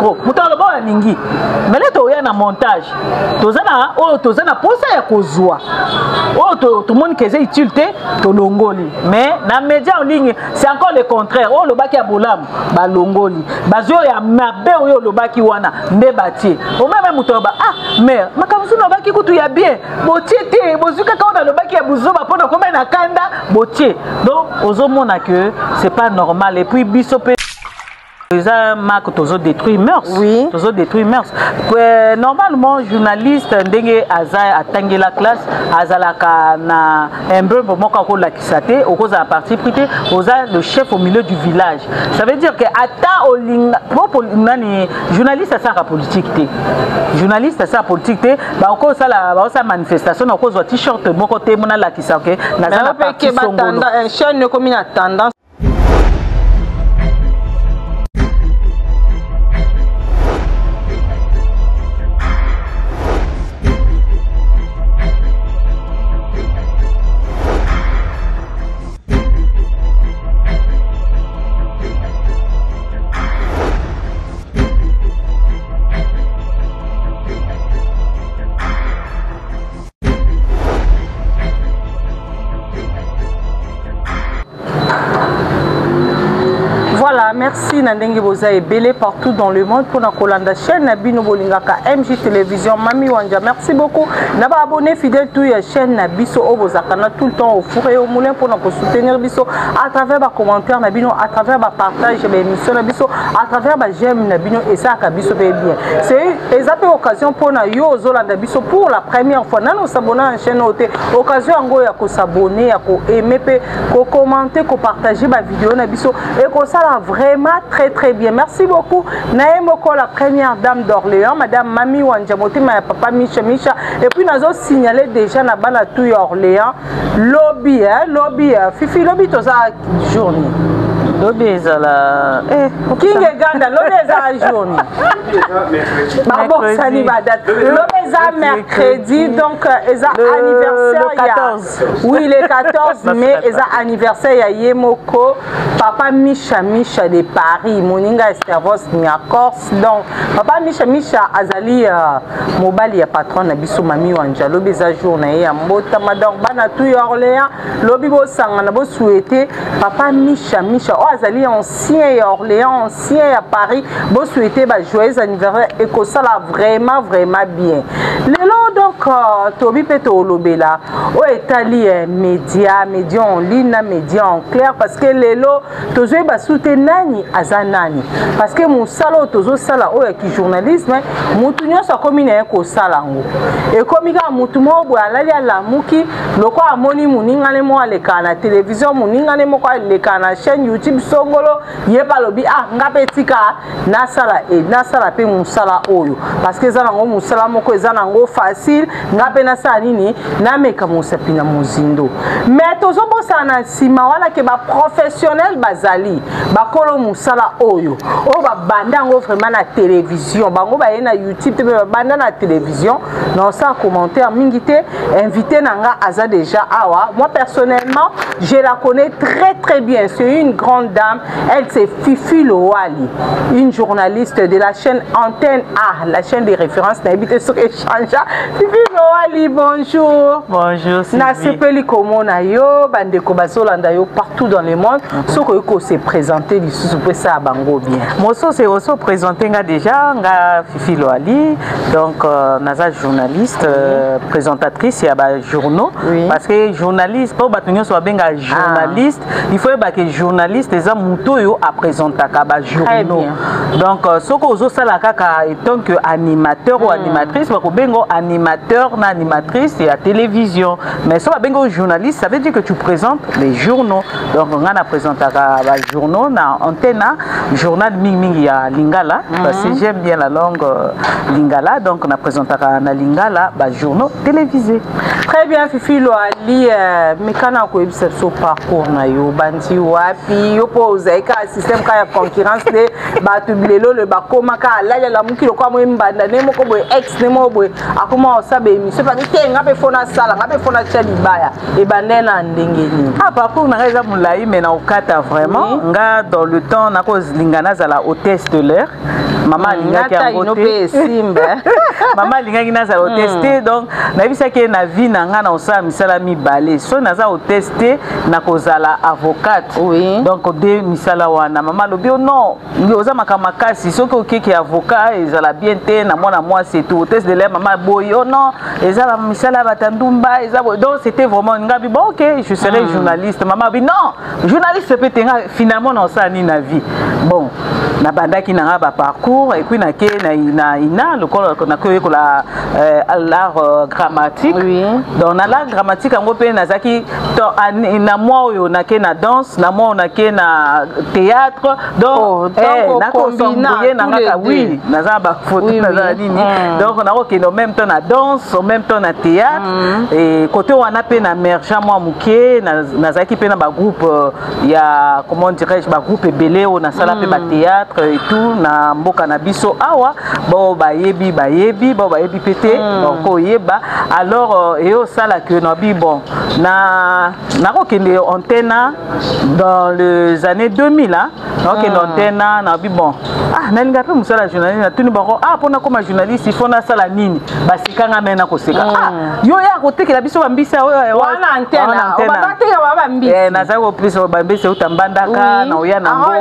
micro, moto aloba oyo alingi. Mais toya na montage, toza na oyo toza na posa ya kozwa oyo tomoni ke eza utile te, tolongoli. Mais na média en ligne, c'est encore le contraire. Oyo olobaki ya bolamu, balongoli, bazwi oyo ya mabe. Oyo olobaki wana nde batie omeme. Moto aloba: "Ah, mais makambo mosusu nalobaki kutu ya bien, botie te, bozwi kaka oyo nalobaki ya buzoba mpo nakoma na kanda, botie." Donc ozomona que c'est pas normal. Et puis biso mpe eza marque, tozodétruire mœurs. Tozodétruire mœurs. Normalement, journaliste, ndenge aza atangela classe, azalaka na imbembo moko akolakisa te. Okozala parti pris te, oza le chef au milieu du village. Ça veut dire que ata olinga po nani, journaliste asalaka politique te. Journaliste asala politique te. Bakosala, baosala manifestation, nakozwa t-shirt moko te mona alakisa ke naza na parti songolo. Chaîne ekomi na tendance. Voilà, merci na ndenge boza ebele partout dans le monde mpona kolanda chaîne na bino bolingaka, MJ Télévision Mami Wanja. Merci beaucoup na baabonné fidèle tout ya chaîne na biso oyo bozalaka na tout le temps au four et au moulin mpona kosoutenir biso à travers bacommentaire na bino, à travers bapartage ya baémission na biso, à travers baj'aime na bino. Esalaka biso mpe bien. C'est eza mpe occasion mpona yo ozolanda biso pour la première fois, nano osabona na chaîne oyo te, occasion yango ya kosabonner, ya koaimer mpe kocommenter, kopartager bavideo na biso, ekosala vraiment très très bien. Merci beaucoup na ye moko, la première dame d'Orléans, madame Mami Wanja, motema ya papa Misha Misha. Et puis nazosignaler déjà na bana tout ya Orléans, lobi, eh, lobi, Fifi, lobi toza journée. Lobi ezala King Eganda, lobi eza journée, babosani badate. Lobi eza mercredi, donc eza anniversaire ya, oui, le 14 mai, eza anniversaire ya ye moko papa Misha Misha de Paris, moninga Estervos Niakors. Donc papa Misha Misha azali mobali ya patron na biso Mami Wanja. Lobi eza jour na ye ya mbotama. Donc bana tout ya Orléans, lobi bosangana, bosouhaiter papa Misha Misha oyo azali ancien ya Orléans, ancien ya Paris, bosouhaiter bajoyeux anniversaire, ekosala vraiment vraiment bien. Lelo donc tobi mpe tolobela oyo etali média, média en ligne na média en clair, parce que lelo tozoyeba su te nani aza nani, parce que mosala oyo tozosala, oyo ya kijournalisme, motu nyonso akomi na ye kosala yango. Ekomi kaka motu moko boye alali, alamuki, lokola amoni moningane moko alekaka na télévision, moningane moko alekaka na chaîne YouTube songolo, ye mpe alobi: "Ah, nga mpe tika nasala, nasala mpe mosala oyo, parce que eza nango mosala moko eza nango facile, nga mpe nasala nini, nameka mosapi na mozindo." Mais tozobosana na nsima wana ke baprofessionnel bazali, bakolo mosala oyo, oyo babanda yango vraiment na télévision. Bango baye na YouTube te, mpe babanda na télévision. Na osala commentaire mingi te, invité na nga aza déjà awa. Moi personnellement, je la connais très très bien, c'est une grande dame. Elle, c'est Fifi Lowali, une journaliste de la chaîne Antenne A, la chaîne de référence. Nayebi te soki echangea. Fifi Lowali, bonjour. Bonjour. Nasepeli komona yo. Bandeko bazolanda yo partout dans le monde, soki oyoki kose présenter lisusu mpo esala bango bien. Mosusu oso présente nga déjà. Nga Fifi Loali, donc naza journaliste, présentatrice ya bajournaux. Parce que journaliste, mpo bato nyonso babenga journaliste, il faut yeba ke journaliste eza motu oyo apresentaka bajournaux. Donc soki ozosala kaka étant que animateur ou animatrice, bakobenga animateur na animatrice ya télévision. Mais soki babengi o journaliste, ça veut dire que tu présentes les journaux. Donc nga na présentaka bajournaux na Antenne, journal mingimingi ya lingala, parce que j'aime bien la langue lingala. Donc na présentaka na lingala bajournaux télévisés. Très bien, Fifi Loali. Mekana koyebisa biso parcours na yo, bandi wapi yo, mpo ozali kaka système kaka ya concurrence nde bato lelo le bakóma kaka alali, alamuki lokwa moi mbanda ne moko boye, ex ne moko. boye akoma osala baémission, paki te, nga mpe fo nasala, nga mpe fo natya libaya. Ebande na ndenge nini? Ah, parcours na ngai eza molai, mais na okata vraiment. Nga dans le temps nakolinga nazala hôtesse de l'air, mama alingaki yango te. Mama alingaki nazala hôtesse te. Donc nayebisaki ye, na vie na ngai na kosala misala mibale: soki naza hôtesse te, nakozala avocate. Donc de misala wana, mama alobi: "Oh non, oza makambo makasi, soki okeki avocat ezala bien te na mwana mwasi et tout." Hôtesse de l'air, mama boyi: "Oh non, eza bamisala ya bato ndumba, eza boye." Donc c'était vraiment ngabi: "Bon, ok, je serai journaliste." Mama abi: "Non, journaliste mpe te." Nga finalement na osala nini na vie? Bon, nabandaki na nga baparcours et puis nake na ina lokola nakoyekola l'art grammatique. Donc na l'art grammatique yango mpe nazalaki na mwa oyo nake na danse, na mwa oyo nake na théâtre. Donc oh, nakosambouye na ngaka, oui, naza na bafoto, naza na nini. Donc nakokende en même temps na danse, en même temps na théâtre. Et côté wana mpe na mergent mwa moke, nazalaki mpe na bagroupe ya, comment dirais-je, bagroupe ebele oyo nasala mpe bathéâtre et tout na mboka na biso awa. Bao bayebi, bayebi, bao bayebi mpe te, donc oyeba. Alors eyosala ke nabi bon, na nakokende antenne dans les années 2000, hein, nakokende antenne, nabi bon, ah, nalinga mpe mosala ya journaliste. Natuni bango: "Ah, mpo nakoma journaliste, il faut nasala nini?" Basekanga me nakoseka: "Ah, yo ya kotekela biso bambisi." Nazali kopesa bambisi euta Mbandaka, na oya nango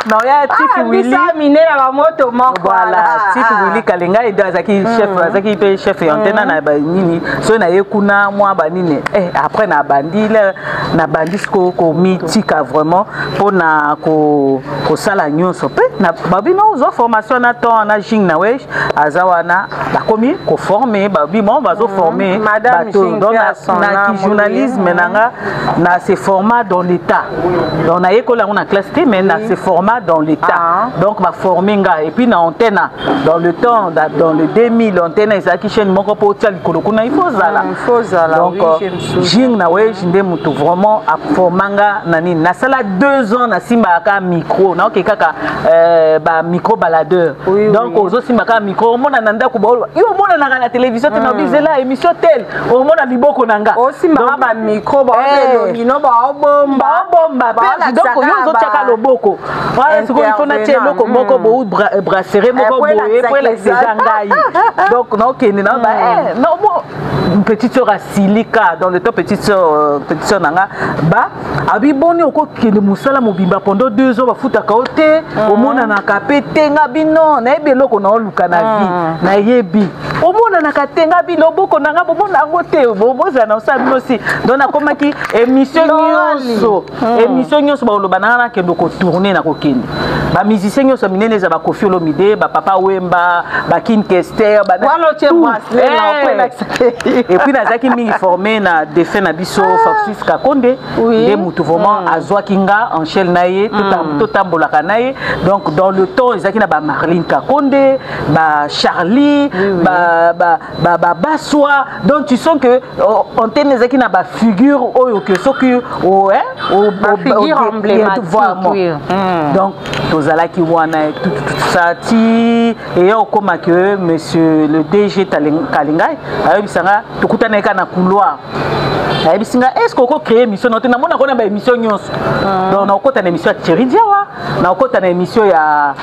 na oya Chief Willy bamoto moko. Voilà, Chief Willy Kalenga ede azalaki chef, azalaki mpe chef ya antenne na banini. Soki naye kuna mwa banini, après nabandi nabandi siko komitika vraiment mpona kosala nyonso. Mpe babi no ozwa formation na temps na Jing na Wesh aza wana, bakomi koforme, babi mo bazoforme bato. Donc na journalisme na nga na se forma dans l'état. Donc nayekola yango na classe te, mais na se forma dans l'état. Donc baforme nga et puis na antenne dans le temps, dans le 2000, antenne ezalaki chaîne moko mpo otia likolo kuna, il faut ozala. Donc Jing na Wesh nde moto vraiment aforma nga na nini. Nasala 2 ans, nasimbaka micro, naoke kaka bamicro baladeur. Donc ozosimba kaka micro, omona na ndako baoloba: "Yo omonanaka na télévision te." Na bizela émission tel, omona liboko na nga. Osimbaka bamicro, baelongino baobomba. Baobomba. Donc yo ozotiaka loboko wana, sikoyo ifo natia eloko moko bo brasseret moko boye po elakisa eza ngai. Donc naokende na petite sœur asilika dans le temps. Petite sœur, petite sœur na nga ba abi: "Boni okokende mosala mobimba pendant 2 ans, bafutaka yo te, omonanaka mpe te?" Nga bino nayebi eloko naoluka na vie, nayebi omonanaka te. Nga bi loboko na nga bomona yango te, bozala na osala bino si. Donc nakomaki émission nyonso, émission nyonso baloba na nga nakende kotourne, na kokende. Bamusicien nyonso minene eza baKoffi Olomide, bapapa Wemba, baKing Kester. Et puis nazalaki mingi formé na défunt na biso Francis Kakonde, nde motu vraiment azwaki nga en chaîne na ye, totambolaka na ye. Donc dans le temps ezalaki na baMarline Kakonde, baCharlie, babaswa. Donc tu sens que antenne ezalaki na bafigure oyo ke soki vraiment. Donc tozalaki wana ça ti eya okóma ke monsieur le DG Kalengai ayebisanga, tokutana ye kaka na couloir, ayebisi nga: "Est ce que okocréer émission na te?" Namona kona baémission nyonso. Donc naokota na émission ya Thierry Diawa, naokota na émission ya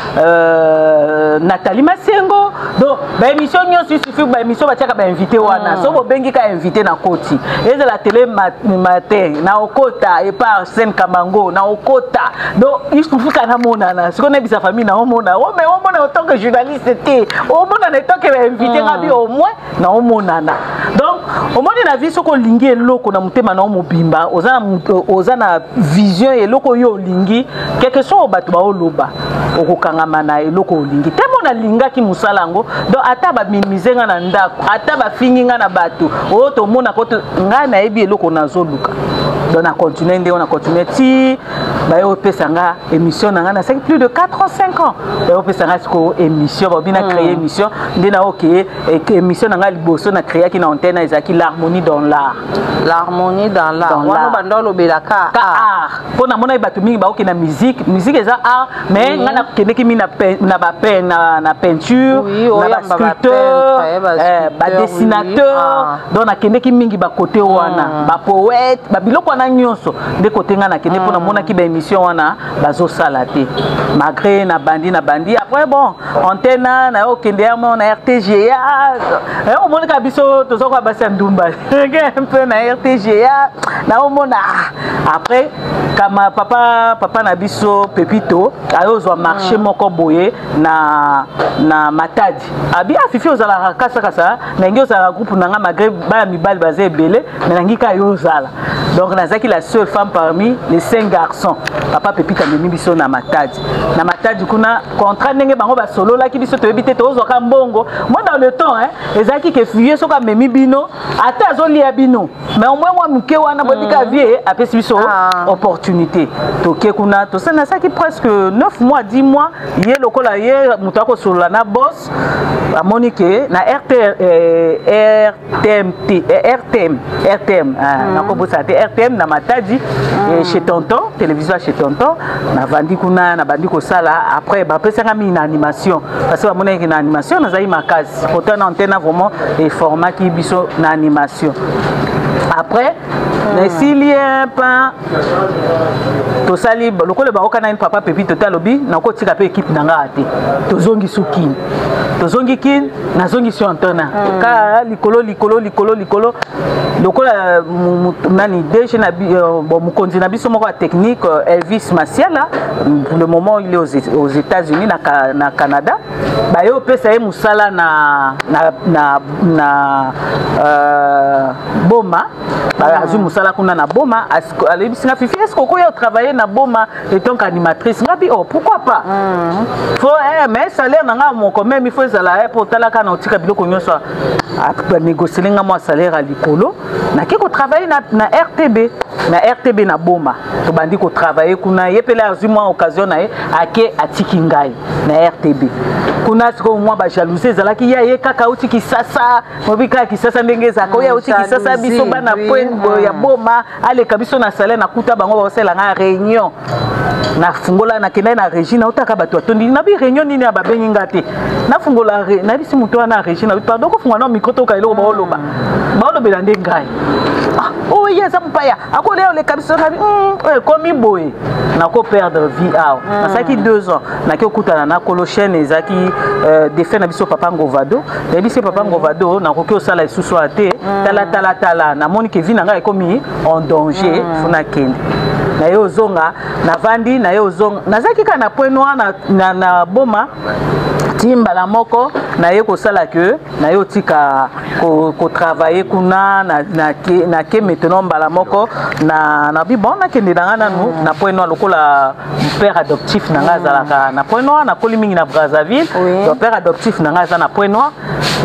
Nathalie Masengo. Donc baémission nyonso, isufi baémission batiaka bainvité wana. So bobengi ka invité na koti, ezala télé matin, naokota epa Arsène Kamango, naokota. Donc isufi ka namonana. Sikoyo nayebisa famille, naomona o, mais omona autant que journaliste te, omonana etant que bainvité. Nga bi au moins naomonana. Donc omoni na vie, soki olingi eloko na motema na yo mobimba, oza na vision eloko oyo olingi, quelque soit oyo bato baoloba, okokangama na eloko olingi te. Mo nalingaki mosala yango. Donc ata baminimize nga na ndako, ata bafingi nga na bato oyo tomonaka, ngai nayebi eloko nazoluka. Donc na continue ndenge na continue ti baye opesa nga émission na nga. Nasalaki plus de 4 ans, 5 ans. Baye opesa nga sikoyo émission, babi na créer émission nde na okeye. Émission na nga liboso na créaki na antenne ezalaki L'harmonie dans l'art. L'harmonie dans l'art wana, banda olobelaka ka art, mpo namonaki bato mingi baoke na musique. Musique eza art, mais ngai nakendeki mingi na peinture, na basculpteur, badessinateur. Donc nakendeki mingi bakote wana, bapoète, babiloko wana nyonso nde kote ngai nakende, mpo namonaki baémission wana bazosala te. Malgré na bandi na bandi, après bon, antenne na yo okende ya mo na RTGA, omonika biso toza basi ya ndumba mpe na RTGA naomona. Après kama papa na biso Pepito ayozwa marché moko boye na Matadi, abi: "A Fifi, ozalaka kasakasa, nangi ozalaka groupe na nga, malgré bana mibali baza ebele, mais nangi kaka yo ozala." Donc nazalaki la seule femme parmi les cinq garçons. Papa Pepito amemi biso na Matadi. Na Matadi kuna, contrat ndenge bango basololaki, biso toyebi te, tozwaka mbongo. Moi, dans le temps, hein, ezalaki ke vieux soki amemi bino, ata azolia bino, mais au moins mwa moke wana boyebi ka vieux apesi biso opportunité. Toke kuna, tosali, nasalaki presque 9 mois, 10 mois. Ye lokola ye moto akosolola na boss, amoni ke na RT, RTMT, RTM, RTM, nakobosana te, RTM na Matadi, chez Tonton, télévision chez Tonton. Navandi kuna, nabandi kosala. Après bapesanga mingi na animation, parce que bamonaki na animation nazali makasi. Kota na antenne vraiment eformaki biso na animation. Après nasili mpa tosali lokola baokanani, papa Pepito te alobi nakotika mpe équipe na ngai te. Tozongi su Kini, tozongi Kini, nazongi su antenne ka likolo likolo likolo likolo. Lokola nani, DG na bon, mokonzi na biso moko ya technique, Elvis Masiala, pour le moment il est aux États-Unis, na Canada, baye opesa ye mosala na Boma. Azwi mosala kuna na Boma. Alebisi nga: "Fifi, est ce que okoya otravailler na Boma étant qu'animatrice?" Nga bi: "Oh, pourquoi pas?" Faut mais salaire na nga moko même il faut ezala po otalaka na otika biloko nyonso. Banégociele nga mwa salaire ya likolo, nake kotravailler na RTB, na RTB na Boma. Tobandi kotravailler kuna. Ye pele azwi mwa occasion na ye, ake atiki ngai na RTB kuna. Sikoyo mwa bajalousie ezalaki ya ye kaka auti Kisasa, mobi kaka Kisasa ndenge ezalaka, oyo auti Kisasa, biso bana point ya Boma, aleka biso na salaire. Nakuta bango baosala nga réunion, nafungola, nakendaki na régie, nautaka bato atondi. Nabi: "Réunion nini ya babengi nga te?" Nafungola, nayebisi moto wana na régie, nabi: "Pardon, kofungola na micro, toka eloko baoloba, baolobela nde ngai." "Ah, oyo ye aza mopaya, akolia oleka biso." Nabi: "Ekomi boye, nakoperdre vie awa." Nasalaki 2 ans, naki okutana na kolo chaîne, ezalaki défunt na biso papa Ngovado. Nayebisi papa Ngovado: "Nakoki osala lisusu awa te. Tala tala tala, namoni ke vie na ngai ekomi en danger, faut nakende." Naye ozonga, navandi, naye ozonga, nazalaki kaka na Point Noir na Boma ti mbala moko naye kosala ke naye otika kotravailler kuna. Nake maintenant mbala moko na bi bon, nakende na nga nanu na Point Noir, lokola père adoptif na nga azalaka na Point Noir. Nakoli mingi na Brazzaville. Donc père adoptif na nga aza na Point Noir.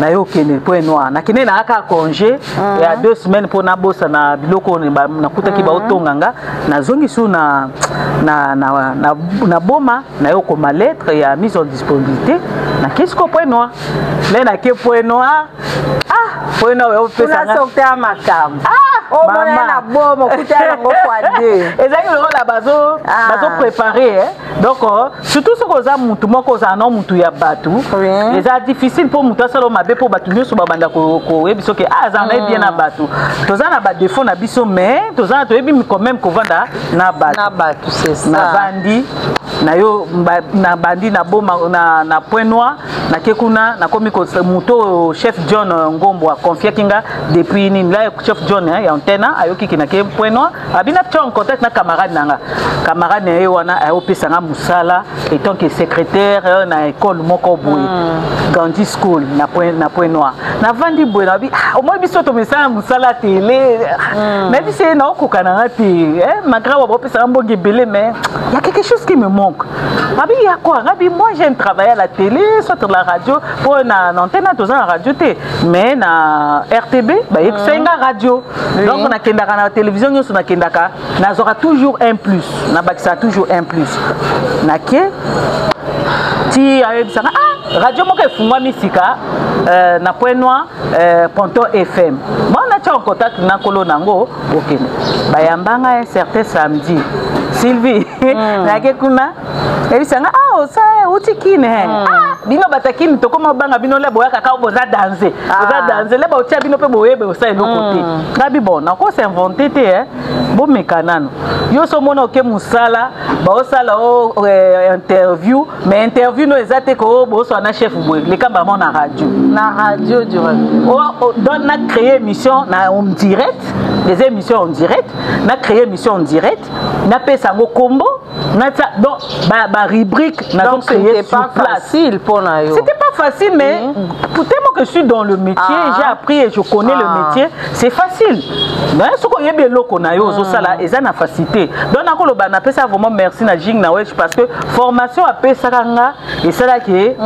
Naye okende Point Noir, nakende na kaka congé ya 2 semaines mpo nabosana biloko nakutaki baotonga nga. Nazongi su na Boma, naye okoma lettre ya mise en disponibilité, nake siko Point Noir. Nde nake Point Noir, ah, Point Noir opesanga makambo omona na Boma, okuta yango fois deux. Ezalaki lokola bazoprépare. Donc surtout soki oza mutu moko, ozala na mutu ya bato, eza difficile mpo mutu asala mabe, mpo bato nyonso babanda koyebi soki aza na ye bien na bato. Toza na badéfaut na biso, mais toza toyebi quand même kovanda na bato. Na bato, c'est ça. Navandi na yo, na bandi na Boma, na Point Noir. Nake kuna, nakomi moto oyo chef John Ngombo aconfiaki nga depuis nini la. Chef John ya antenne ayokiki nake Point Noir, abina tia en contact na camarade na nga. Camarade na ye wana ayopesa nga mosala étant que secrétaire na école moko boye, Gandhi School, na Point Noir. Navandi boye, nabi: "Ah, omoi biso tomesala mosala tele." Nayebi se naokoka na nga te, malgré wa baopesanga mbongo ebele, mais y a quelque chose qui me manque. Abi ya quoi? Ngabi, moi j'aime travailler à la télé, soit la radio, po na antenne toza na radio te, mais na RTB bayebisa nga radio. Donc nakendaka na télévision nyonso, nakendaka, nazwaka toujours un plus, nabakisaka toujours un plus. Nake ti ayebisanga: ah, radio moko efungwami sika na Point Noir, Ponton FM. Bon, natia en contact na nkolo nango, okende. Bayambanga un certain samedi, Sylvie. Nake kuna, eyebisanga: ah, osa uti kine? Ah, bino batakini, tokoma obanga bino le boyaka kaka, boza danse, boza danse le baotia bino mpe boyebe osala eloko te. Ngabi: bon, nakosinvente te, bomeka nano. Yo so omona oke mosala, baosala o interview, mais interview no eza te ko boswa na chef boye, lekamba mo na radio. Na radio direct. Donc na créé émission na en direct, des émissions en direct, na créé émission en direct, napesa yango kombo, natia donc ba rubrique, nazo créer sur pas place. Facile pour na yo. C'était pas facile, mais pour tellement que je suis dans le métier, j'ai appris et je connais le métier, c'est facile. Mais soki oyebi eloko na yo ozosala, eza na facilité. Donc nakoloba, napesa vraiment merci na Jing na Wesh, parce que formation apesaka nga esalaki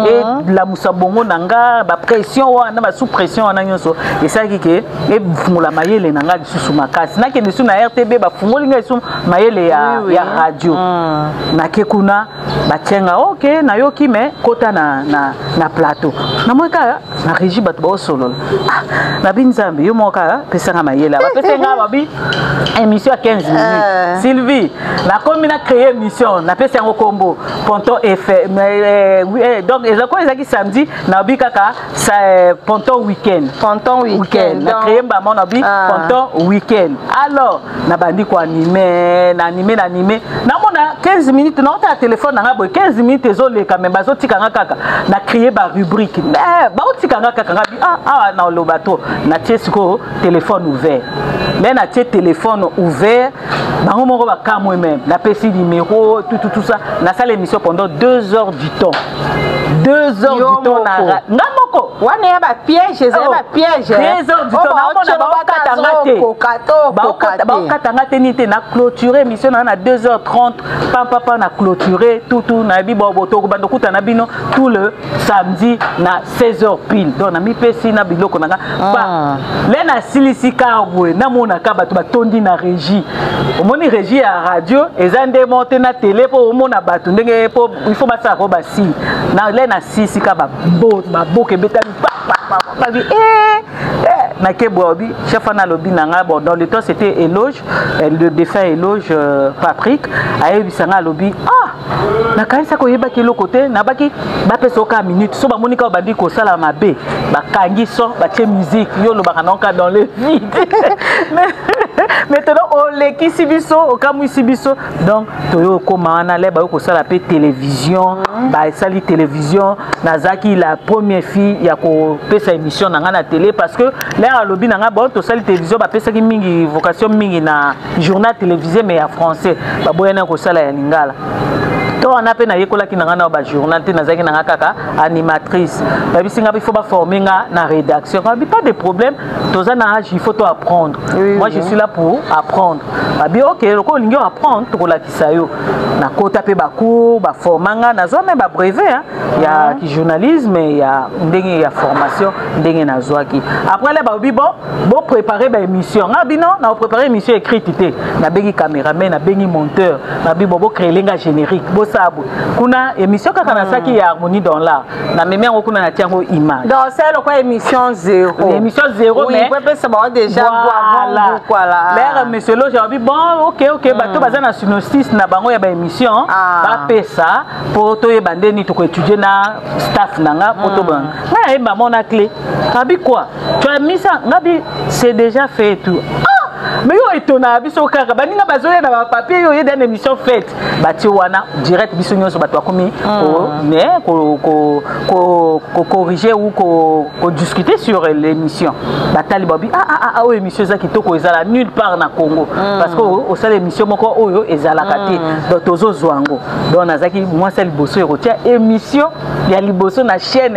elamusa bongo na nga. Bapression wana, basous pression wana nyonso esalaki ke efungola mayele na nga lisusu makasi. Nakende su na RTB, bafungoli nga lisusu mayele ya radio. Nake kuna, batienga: ok, nayoki, mais kota na plateau. Namoni kaka na régie bato baosolola. Ah, nabi: Nzambe, yo moko kaka pesanga mayele. Bapesa nga, babi émission ya 15 minutes. Sylvie, nakomi na créer émission, napesi yango kombo Ponton FM. Donc ezako ezalaki samedi, nabi kaka Ponton Weekend. Ponton Weekend. Na créer mbama, nabi Ponton Weekend. Alors nabandi koanime, naanime, naanime, namona 15 minutes, naotala telefone na nga boye, 15 minutes ezoleka, me bazotika nga kaka. Na créer barubrique, baotika nga kaka. Nga bi: ah, awa na oloba to natie sikoyo téléphone ouvert. Me natie téléphone ouvert, bango moko bakamwe. Même napesi numéro, tout, tout, tout ça. Nasala émission pendant 2 heures du temps, 2 heures du temps na nga moko. Wana ya bapiège, ezali bapiège. 2 heures du temps, naomona baokata nga te, baokata nga te nini te. Na clôture émission na nga na 2h30, pampapa, na clôture tutu. Nayebi bobo, tokobanda okutana bino tout le samedi na 16h pile. Donc namipesi na biloko na nga pa le nasilisi kaka boye, namonaka bato batondi na régie. Omoni régie ya radio eza nde mo te na télé, mpo omona bato ndenge, mpo il faut basala ko basi na le nasisi ka baboka ebetami babi nake boye. Chef wana alobi na nga, bon, dans le temps c'était Éloge, le défunt Éloge Patrick, ayebisa nga, alobi: ah, nakanisaki oyebaki eloko te. Nabaki bapesa yo kaka minute so bamoni kaka obandi kosala mabe, bakangi son, batie musique, yo olobaka nango dans le vide. Maintenant olekisi biso, okamwisi biso. Donc toyo okóma wana le bayo kosala mpe télévision. Basali télévision, nazalaki la première fille ya kopesa émission na ngai na télé, parce que l'heure alobi na ngai: bon, tosali télévision, bapesaki mingi vocation mingi na journal télévisé, mais ya français, baboyani kosala ya lingala. To wana mpe nayekolaki na ngai na bajournal te, nazalaki na ngai kaka animatrice. Bayebisi ngai: il faut baforme nga na rédaction. Babi: pas de problème, toza na âge, il faut to apprendre. Moi, je suis là pour apprendre. Babi: ok, lokola olingi apprendre, tokolakisa yo. Nakota mpe bacours, baforma nga, nazwa me babrevet ya journalisme, ya ndenge ya formation ndenge nazwaki. Après le balobi: bon, bopréparé baémission. Nga bino na opréparé émission écrite te, nabengi caméraman, nabengi monteur, nabi: bon, bocréele nga générique, bosala boye. Kuna émission kaka nasalaki ya Harmonie dans l'art, namemi yango kuna, natia yango image. Donc c'est lokola émission zéro. Émission zéro. Mais epesa bango déjà. Voilà, l'air monsieur Loge alobi: bon, ok, bato baza na synopsis na bango ya baémission, bapesa mpo toyeba ndeni tokoétudie na staff na nga mpo tobanga. Ngai nayemba mona clé abi quoi, tu as mis ça. Ngabi: c'est déjà fait et tout. Ah, mais yo etonaka biso kaka, baninga bazoya na bapapier, yo oyeda na émission faite, batie wana direct. Biso nyonso bato bakomi mais kocorriger ou kodiscuter sur l'émission. Batali, babi: ah, ah, ah, oyo émission eza kitoko, ezala nulle part na Congo, parce que osala émission moko oyo ezalaka te. Donc tozozwa yango. Donc nazalaki mwasi ya liboso ekotia émission ya liboso na chaîne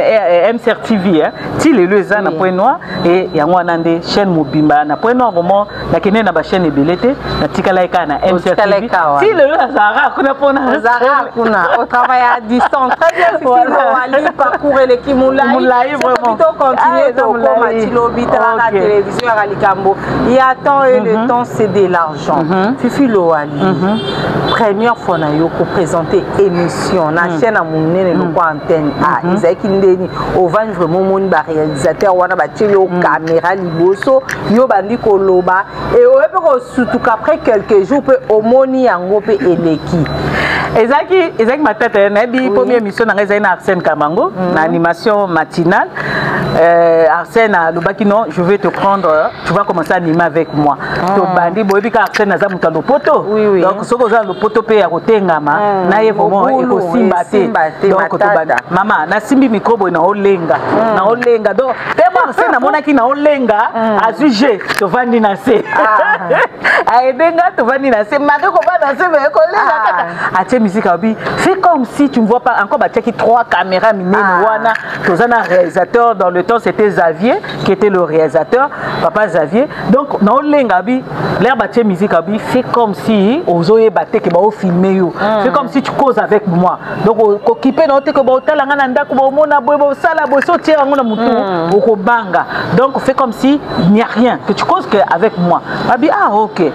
MCR TV, ti lelo eza na Point Noir. E yango wana nde chaîne mobimba na Point Noir. Vraiment, nakende na bachaîne. bachaîne ebele te, natikalaki kaka na Otikalaki MCRTV. Kaka wana. Ti lelo nazalaka kuna mpona Ozalaka kuna, au travail à distance. Très bien, Fifi. Voilà. Lowali, parcours eleki molai. Molai, vraiment. Tocontinue. Ah, eza Tokoma molai. ti lobi. Talaka télévision yaka likambo ya temps, et le temps, c'est de l'argent. Fifi Lowali, première fois na yo koprésente émission na chaîne ya monene lokwa Antenne A, ezalaki ndeni? Ovandi vraiment, omoni baréalisateur wana batieli yo caméra liboso, yo bandi koloba e oye mpe kosutuka. Après quelques jours mpe omoni yango mpe eleki. Ezalaki matata. Nayebi, première émission na ngai ezali na Arsène Kamango, na animation matinale. Arsène alobaki: «Non, je vais te prendre, tu vas commencer à animer avec moi.» Tobandi, boyebi ka Arsène aza moto ya lopoto. Donc soki oza na lopoto mpe ya kotengama na ye, vraiment ekosimba te. Donc tobandi, mama, nasimbi micro boye, naolenga, naolenga. Donc temo Arsène amonaki naolenga, azwi je, tovandi na se, aide nga, tovandi na se, maki kovanda na se, me kolenga kaka. Atie musique, alobi: «Fais comme si tu me vois pas encore.» Batiaki trois caméras minene wana. Toza na réalisateur, dans le temps c'était Xavier qui était le réalisateur, papa Xavier. Donc naolenga bi l'air, batie musique, abi: «Fais comme si ozoyeba te ke baofilme yo, fais comme si tu causes avec moi.» Donc kokipe na yo te ke baotala nga na ndako, baomona boye, bosala boye. So otie yango na motu, okobanga. Donc fais comme si il n'y a rien, que tu causes que avec moi. Abi: «Ah, ok.»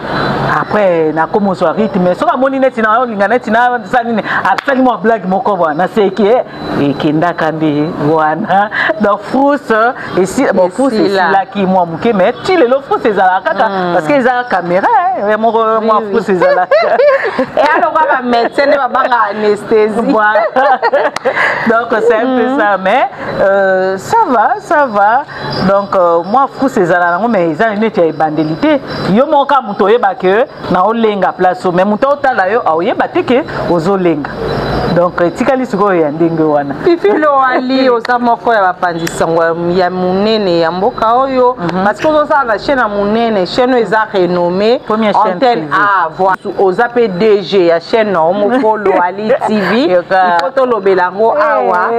Après nakomi ozwa rythme. Soki amoni neti na olinga neti nasala nini, asali mwa blague moko bwana, naseki, ekendaka nde wana. Donc frousse esi, bon, frousse esilaki mwa moke, mais ti lelo frousse ezalaka kaka, parce que eza caméra moko, mwa frousse ezalaka. Alokwa bamédecin nde babanga anesthésie. Voilà. Donc c'est un peu ça, mais ça va, ça va. Donc moi, frousse ezala nango, mais eza neti ya ebandeli te. Yo moko kaka moto oyeba ke na olenga place, mais moto otala yo aoyeba te ke ozolenga. Donc etikali sikoyo ya ndenge wana. Fifi Lowali, oza moko ya bapanzi sango ya monene ya mboka oyo, parce que ozosala na chaîne ya monene, chaîne oyo eza renommé, Antenne A. Voilà, oza mpe DG ya chaîne na yo moko, Lowali TV. Il faut tolobela yango awa.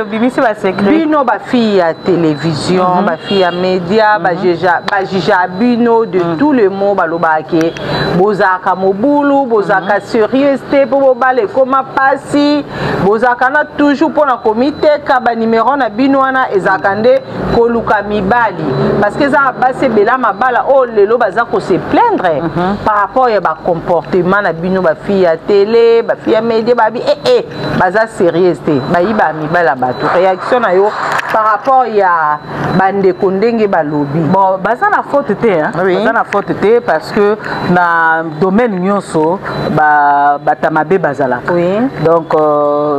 Obimisi basecret. Bino bafille ya télévision, bafille ya média, bajuge bino de tous les mots. Balobaka ke bozalaka mobulu, bozalaka sérieuse te, mpo bobala ekóma mpasi, bozalaka na toujours mpona komiteka. Banimero na bino wana ezalaka nde koluka mibali, parce que eza basi ebele mabala oyo lelo baza kose plaindre par rapport ya bacomportement na bino, bafille ya télé, bafille ya média. Babi ee baza sérieuse te, bayiba mibali ya bato. Réaction na yo par rapport ya bandeko ndenge balobi? Bon, baza na faute te, hein? Oui. Baza na faute te, parce que na domaine nyonso bato mabe bazalaka. Donc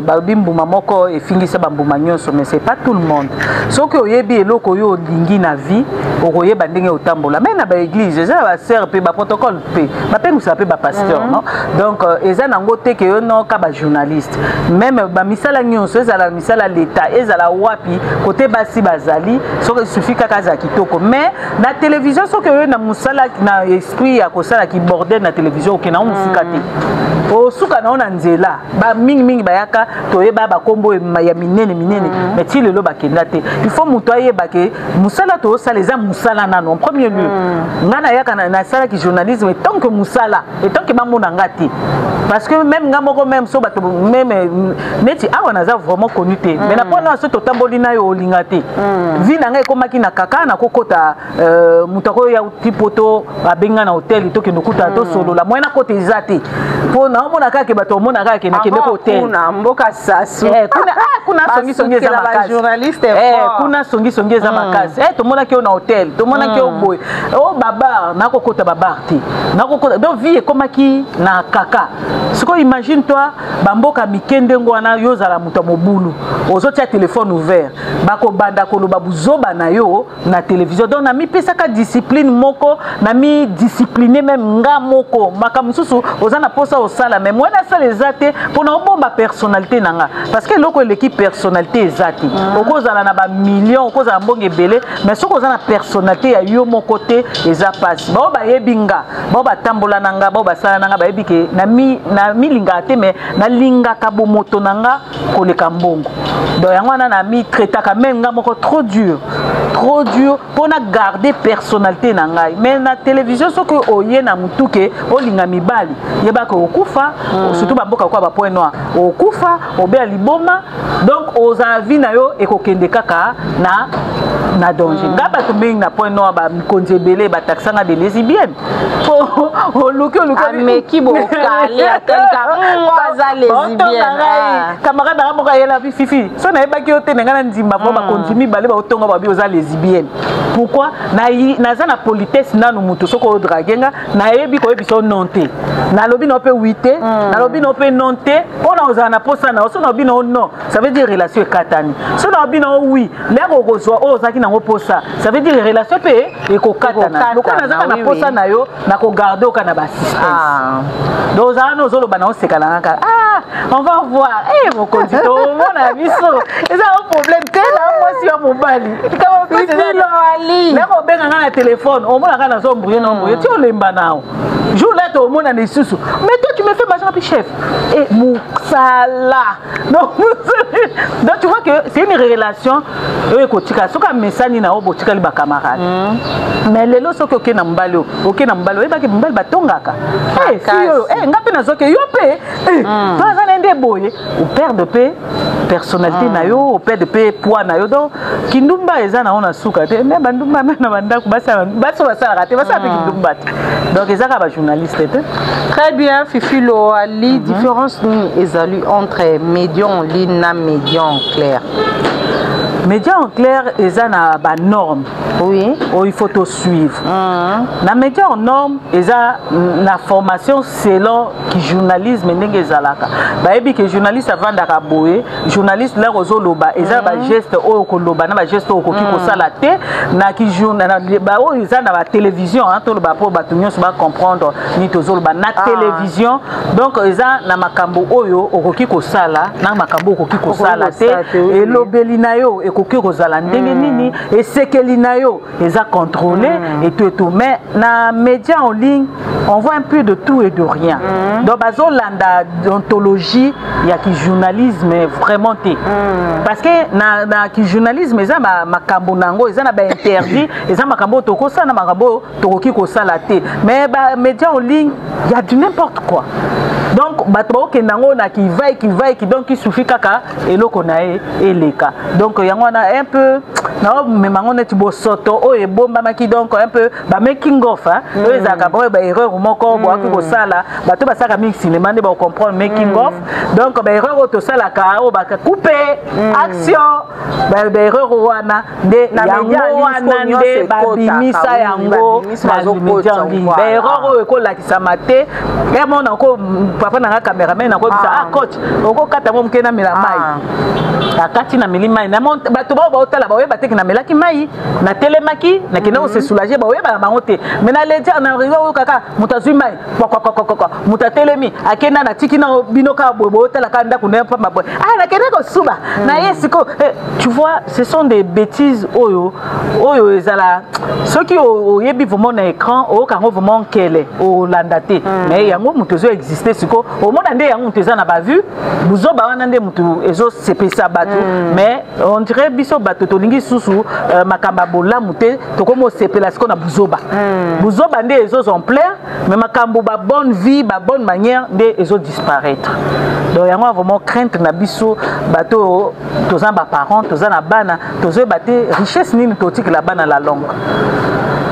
balobi mbuma moko efingisa bambuma nyonso, mais c'est pas tout le monde. Soki oyebi eloko oyo olingi na vie, okoyeba ndenge otambola. Mais na baéglise eza na basere mpe baprotocole mpe bapengwisaka mpe bapasteur, non? Donc eza nango te ke yo noka bajournaliste, même bamisala nyonso, ezala misala leta, ezala wapi, kote basi bazali, soki suffit kaka azala kitoko. Mais na télévision, soki oyo na mosala na esprit ya kosala kibordel na télévision, okende yango mosika te, osuka na yo na nzela. Bamingimingi bayaka, toyeba bakombo ya minene minene, mais ti lelo bakenda te. Il faut moto ayeba ke mosala toosala eza mosala nano en premier lieu. Ngai nayaka, nasalaki journalisme etant que mosala, etant que bamona nga te, parce que même nga moko, même so bato, même neti awa naza vraiment connu te, mais na mpona so totamboli na yo, olinga te. Vie na ngai ekomaki na kaka nakokota, moto akoya ti poto, abenga na hotel, tokende okutana, tosolola. Moyen nakota eza te, mpo naomona kaka ke bato omona kaka ke nakende ko hotel. Kuna mboka sasu. Kuna, ah, kuna songisongi eza Basukela makasi. Bajournaliste fort. Kuna songisongi eza makasi. Tomonaki yo na hotel, tomonaki yo boye o babar, nakokota babar te, nakokota. Donc vie ekomaki na kaka. Sikoyo imagine toi, bamboka mike ndenge wana, yo ozala moto ya mobulu, ozotia telefone ouvert, bakobanda koloba buzoba na yo na télévision. Donc namipesaka discipline moko, namidiscipline même nga moko. Makambo mosusu oza na mposa osala, mais moyen nasala eza te, mpona obomba personnalité na nga, parce que eloko eleki personnalité eza te. Okozala na bamillion, okozala mbongo ebele, mais soki oza na personnalité ya yo moko te, eza mpasi. Bao bayebi nga. Bao batambola na nga, bao basala na nga, bayebi ke namilingaka te, mais nalingaka bomoto na nga koleka mbongo. Donc yango wana namitraitaka même nga moko trop dur, trop dur, mpo na garder personnalité na ngai. Mais na télévision, soki oye na motu ke olinga mibali, yebaka okufa. Surtout bamboka kwa bapoint noir, okufa, obeya liboma. Donc ozala, vie na yo ekokende kaka na danger. Nga bato mingi na Point Noir, bamikonzi ebele batakisanga de lesbienne, po oluki oluki. Ameki bokale, atalika aza lesbienne. Camarade nanga moko ayela bi: "Fifi, so nayebaki yo te, na ngai na ndima po bakonzi mibale baotonga, babi oza lesbienne." Pourquoi? Naza na politesse nanu. Moto soki odraguer nga, nayebi koyebisa yo non te. Nalobi na yo mpe oui te, nalobi na yo mpe non te, mpo na ozala na posa na yo. So nalobi na yo non, ça veut dire relation ekatani. So nalobi na yo oui, ndenge okozwa oyo ozalaki nango posa, ça veut dire relation mpe ekokatana. Lokola nazaka na posa na yo, nakogarder oka na baassistance. Donc ozala na ozoloba na oseka na nga kaka: "Ah, on va voir." Eh, mokonzi, tomona biso eza o problème te na mwasi ya mobali. Ndenge obenga nga na telefone, omona kaka nazombrouye na ombrouye ti olemba nao. Jour là tomona lisusu: "Mais toi, tu me fais machin." Puis chef et mosala. Donc tu vois que c'est une relation oyo ekotika soki amesani na yo, botikali bacamarade. Mais lelo soki okei na mobali, oyo okei na mobali, oyebaki mobali batongaka fi oyo nga mpe nazwaki yo mpe to aza na nde boye, operdre mpe personnalité na yo, operdre mpe poids na yo. Donc kindumba eza nango na suka te. Me bandumba me na bandako, basi basalaka te, basala mpe kindumba te. Donc eza kaka bajournaliste te. Très bien, Fifi Loali. Différence nini ezali entre média en ligne na média en clair? Média en clair eza na banorme oyo il faut tosuivre. Na média en norme, eza na formation selon ki journalisme ndenge ezalaka. Bayebi ke journaliste avandaka boye, journaliste lere ozoloba, eza na bageste oyo koloba, na bageste oyo okoki kosala te. Na oyo eza na batélévision, toloba mpo bato nyonso bacomprendre nini tozoloba na télévision. Donc eza na makambo oyo okoki kosala, na makambo okoki kosala te. Elobeli na yo ekoki kozala ndenge nini, esekeli na yo eza contrôlé, et tout et tout. Mais na média en ligne, on voit un peu de tout et de rien. Donc bazolanda déontologie ya kijournalisme vraiment te, parce que na kijournalisme eza makambo na yango, eza na bainterdit, eza makambo oyo tokosala na makambo oyo tokoki kosala te. Mais bamédia en ligne, y a du n'importe quoi. Donc bato baokende yango na kivai kivaiki. Donc isufi kaka eloko na ye eleka. Donc yango wana un peu naomema yango neti bosoto oyo ebombamaki. Donc un peu bamaking of oyo ezalaka oyo baerreur moko boyaki kosala. Bato basalaka mingi cinéma nde bacomprendre making of. Donc baerreur oyo tosalaka, oyo bacoupe action, baerreur wana nde yango wana nde babimisa yango na média en ligne. Baerreur oyo ekolakisama te. Emona ko papa na nga cameraman, nakoyebisa: "Ah coach, okokata mo moke, namela mai." Akati, nameli mai. Bato bao baotala, baoyeba teke namelaki mai, natelemaki, nakende kose soulager, baoyebaka bango te. Mais na ledia na réseau oyo, kaka moto azwi mai, kwakwakwakwa, moto atelemi, akenda, natiki na bino kaka boye, bootala kaka ndako na pamba boye: "Ah, nakende kosuba na ye siko." Tu vois, ce sont des bêtises oyo ezala. Soki oyebi vraiment na écran, oyoka yango vraiment nkele, olanda te. Mais yango moto ezo existe siko, omona nde yango moto eza na bavue. Buzoba wana nde moto ezosepesa bato. Mais on dirait biso bato tolingi susu makambo ya bolamu te. Tokomi osepela siko na buzoba. Buzoba nde ezozwa ampleur, mais makambo babonne vie, babonne manière nde ezodisparaître. Donc yango vraiment crainte na biso bato oyo toza na baparent, toza na bana, tozoyeba te richesse nini totikela bana la longue.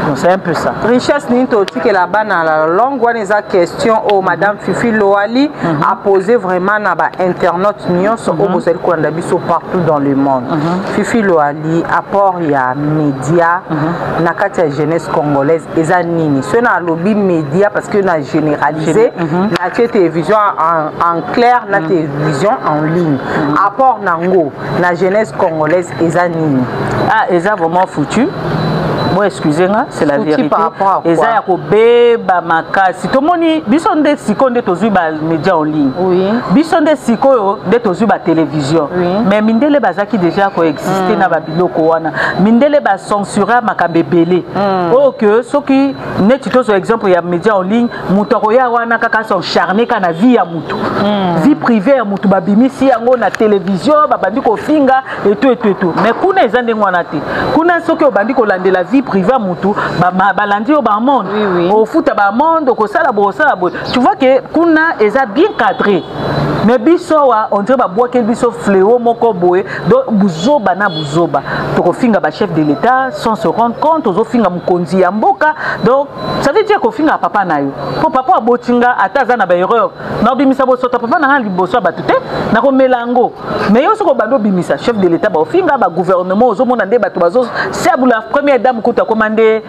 Donc c'est un peu ça. Richesse nini totikela bana la longue, wana eza question oyo madame Fifi Loali a posé vraiment na bainternaute nyonso oyo bozali kolanda biso partout dans le monde. Fifi Loali, apport ya média na kati ya jeunesse congolaise eza nini? Soki nalobi média, parce que na généraliser, natie télévision en clair na télévision en ligne, apport nango na jeunesse congolaise eza nini? Ah, eza vraiment foutu. Bo excuse nga, c'est la vérité, eza ya kobeba makasi. Tomoni biso nde sikoyo nde tozwi bamédia en ligne, biso nde sikoyo nde tozwi batélévision, mais mindele bazalaki déjà koexiste na babiloko wana. Mindele bacensura makambo ebele oyo ke soki neti tozwa exemple ya média en ligne, moto akoya wana kaka s'acharner kaka na vie ya motu, vie privée ya motu, babimisi yango na télévision, babandi kofinga etu etu etu. Mais kuna eza ndenge wana te. Kuna soki obandi kolandela vie privée ya motu, balandi yo baamende, ofuta baamende, okosala boye, osala boye. Tu vois que kuna eza bien cadré, mais biso awa, on dirait babwakeli biso fléau moko boye. Donc buzoba na buzoba, tokofinga bachef de l'État sans se rendre compte, ozofinga mokonzi ya mboka. Donc ça veut dire kofinga papa na yo, mpo papa aboti nga, ata aza na baerreur, na obimisa bosoto papa na nga liboso ya bato te, nakomela yango. Mais yo soki obandi obimisa chef de l'État, baofinga bagouvernement, ozomona nde bato bazosabula première dame kutu akoma nde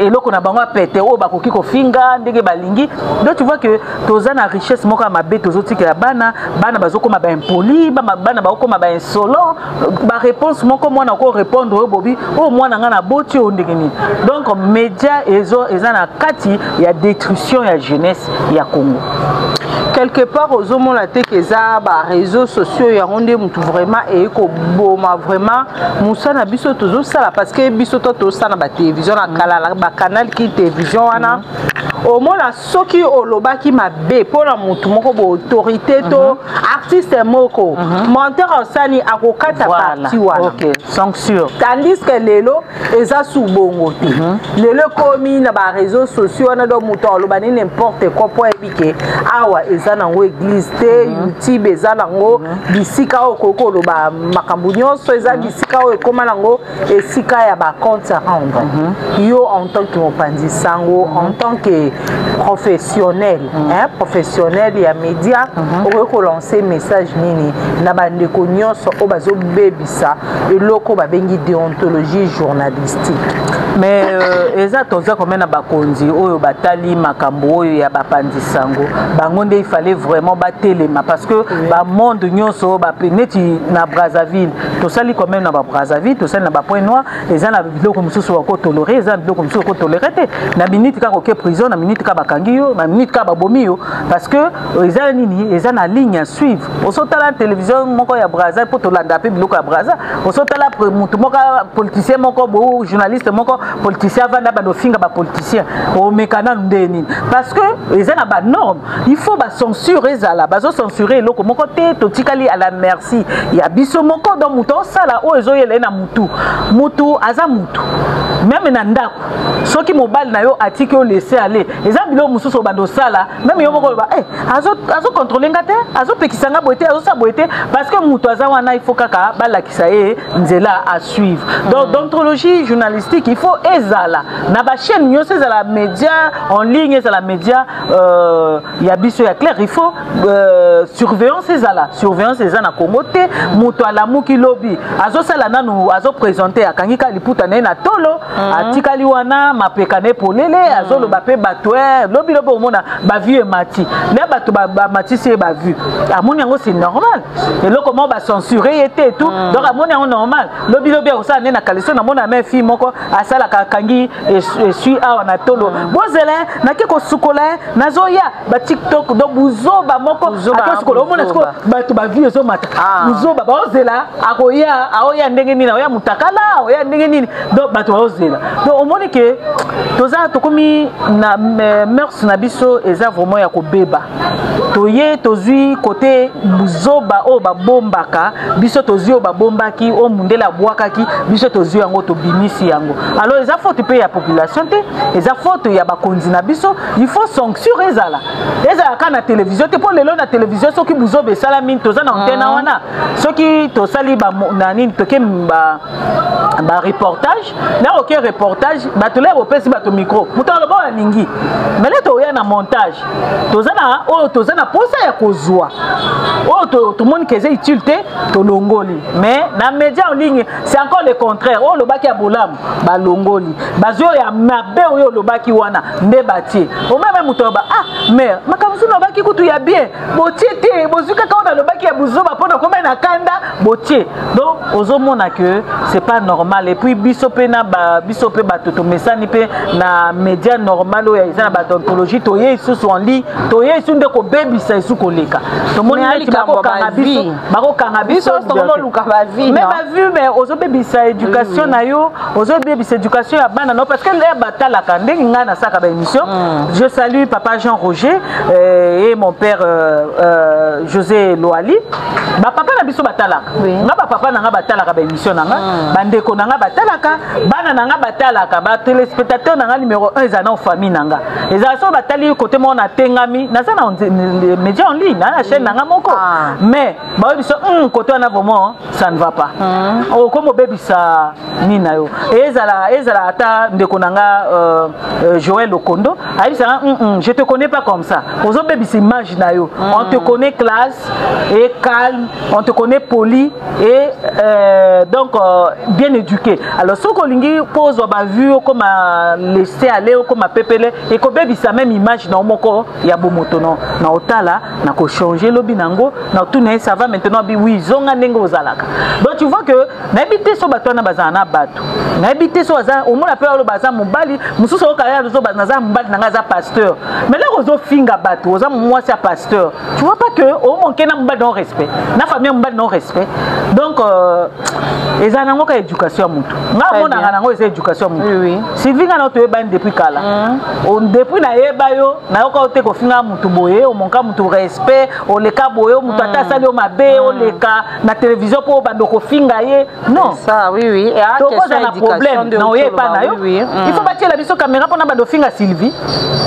eloko na bango apete oyo bakoki kofinga ndenge balingi. Donc tu vois que toza na richesse moko ya mabe tozotikela bana. Bana bazokoma baimpoli, bana bakokoma bainsolent, baréponse moko mwana korépondre oyo bobi oyo mwana nga na boti oyo ndenge nini. Donc média eza na kati ya destruction ya jeunesse ya Congo. Quelque part ozomona te ke eza baréseaux sociaux yango nde motu vraiment eye koboma vraiment mosala na biso tozosala? Parce que biso to tozosala na batélévision na kala, bacanal ki télévision wana, omona soki olobaki mabe mpona motu moko bo autorité to artiste moko, monteur osali akokata partie wana. Censure. Tandis que lelo eza su bongo te. Lelo ekomi na baréseaux sociaux wana, donc moto aloba ni n'importe quoi, mpo ayebi ke awa eza nango église te. YouTube eza nango bisika oyo okoki koloba makambo nyonso, eza bisika oyo ekóma nango esika ya bacompte à rendre. Yo en tant que mopanzi sango, en tant que professionnel, hein, professionnel ya média, okoki kolancer message nini na bandeko nyonso oyo bazobebisa eloko babengi déontologie journalistique? Mais eza toza komena bakonzi oyo batali makambo oyo ya bapanzi sango, bango nde il fallait vraiment batelema, parce que bamonde nyonso neti na Brazzaville, tosali quand même na baBrazzaville, tosali na baPointe Noire, eza na biloko mosusu bakotolérer, eza na biloko mosusu okotolérer te. Na minute kaka oke prison, na minute kaka bakangi yo, na minute kaka babomi yo, parce que eza nini? Eza na ligne à suivre. Osotala télévision moko ya Braza, mpo tolanda mpe biloko ya Braza, osotala motu moko politicien moko bo journaliste moko politicien avanda, bando ofinga bapoliticien, omeka nanu nde nini? Parce que eza na banorme, il faut bacensure ezala, bazocensure eloko moko te. Totikali à la merci ya biso moko. Donc moto osala oyo ezoyela ye na mutu. Mutu aza mutu, même na ndako, soki mobali na yo atiki yo laisser aller, eza biloko mosusu obanda osala, même yo moko oloba: "Eh, azocontrôle nga te, azopekisa nga boye te, azosala boye te", parce que moto aza wana, il faut kaka balakisa ye nzela à suivre. Donc déontologie journalistique, il faut ezala na bachaîne nyonso, ezala média en ligne, ezala média ya biso ya clair. Il faut surveillance ezala. Surveillance eza na Congo te. Moto alamuki lobi, azosala nanu, azoprésente, akangi ka liputa na ye na tolo, atikali wana mapeka na ye polele, azoloba mpe bato. Lobi lobi omona bavues emati nde bato bamatisi ye bavues, amoni yango c'est normal, eloko moko bacensure ye te et tout. Donc amoni yango normal. Lobi lobi akosala nde na caleçon. Namona me fille moko asalaka, akangi esui awa na tolo, bozela nake kosukola, nazoya baTikTok. Donc buzoba moko, akosukola, omona sikoyo bato bavues ezomata, buzoba baozela, akoya, aoya ndenge nini, aoya mutakala, aoya ndenge nini. Donc bato baozela. Donc omoni ke toza, tokomi na mœurs na biso eza vraiment ya kobeba. Toye tozwi kote buzoba oyo babombaka, biso tozwi oyo babombaki, oyo mundele abwakaki, biso tozwi yango, tobimisi yango. Alors eza faute mpe ya population te, eza faute ya bakonzi na biso. Il faut censure ezala, ezala kaka na télévision te, mpo lelo na télévision soki buzoba esalami, toza na antenne wana, soki tosali na nini, toke ba bareportage, na oke reportage, bato le bopesi bato micro, moto aloba oyo alingi. Mais le toya na montage, toza na oyo toza na posa ya kozwa, oyo tomoni ke eza utile te, tolongoli. Mais na média en ligne, c'est encore le contraire. Oyo olobaki ya bolamu, balongoli, bazwi oyo ya mabe oyo olobaki wana nde batie. Omeme moto aloba: "Ah, mais makambo mosusu nalobaki kutu ya bien, botie te, bozwi kaka oyo nalobaki ya buzoba mpona komai na kanda, botie." Donc ozomona que c'est pas normal. Et puis biso mpe na Biso mpe bato tomesani mpe na média normal oyo eza na badontologie, toye lisusu en ligne, toye lisusu nde kobebisa esu koleka. Tomoni neti bakokanga biso, bakokanga biso. Tokoluka bavues. Mais bavues, mais ozobebisa éducation na yo, ozobebisa éducation ya bana no, parce que nde batalaka ndenge ngai nasalaka baémission. Je salue papa Jean Roger et mon père José Loali. Bapapa na biso batalaka nga, bapapa na nga batalaka baémission na nga, bandeko na nga batalaka, bana na nga batalaka. Batéléspectateur na nga numéro 1 eza na famille na nga. Ezala so batali kote moko natengami, naza na média en ligne na chaîne na nga moko, mais baoyebi so kote wana vraiment ça ne va pas. Okoma obebisa nini na yo. Ezala ata ndeko na nga Joël Okondo ayebisanga: Je te connais pas comme ça, ozobebisa image na yo. On te connaît classe et calme, on te connaît poli et donc bien éduqué. Alors soki olingi mpo ozwa bavues, okoma laisser aller, okoma pepele, ekobebisa même image na yo moko ya bomoto. No na otala na kochange lobi nango na otuna ye: ça va maintenant? Bi oui, zonga ndenge ozalaka. Donc tu vois que nayebi te so bato wana bazala na bato, nayebi te so aza omona mpe aloba aza mobali mosusu, oyoka ye naza mobali na ngai aza pasteur, mais lero ozofinga bato, oza mwasi ya pasteur. Tu vois pas que omanque na mobali na respect, na famille ya mobali na respect? Donc eza nango ka éducation ya motu. Nga amonaka nango eza éducation ya motu. Sylvie, nga na toyebani depuis kala. Depuis nayeba yo, nayoka yo te kofinga motu boye, omonka motu respect, oleka boye, motu ata asali yo mabe, oleka na télévision mpo obanda kofinga ye. Non, tokoza na problème na oyeba na yo. Il faut batiela biso caméra mpona banda ofinga Sylvie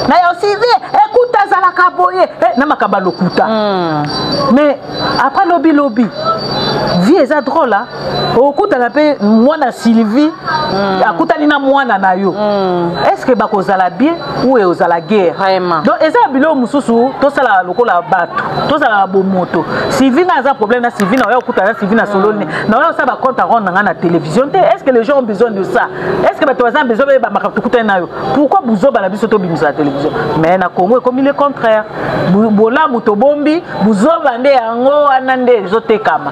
na yo: Sylvie, ekuta azalaka boye na makambo ya lokuta. Mais après lobi lobi, vie eza drôle. Okutana mpe mwana Sylvie akutani na mwana na yo, est ce que bakozala bien ou ozala guerre? Donc eza ya biloko mosusu. Tosala lokola bato, tozala bomoto. Sylvie, nga aza problème na Sylvie, na oya okutana na Sylvie na sololi, na oya osala bacompte à rendre na nga na télévision te. Est ce que les gens ont besoin de ça? Est ce que bato baza besoin bayeba makambo tokutani na yo? Pourquoi buzoba na biso tobimisa na télévision? Mais na Congo ekomi le contraire. Bolamu tobombi, buzoba nde yango wana nde ezotekama.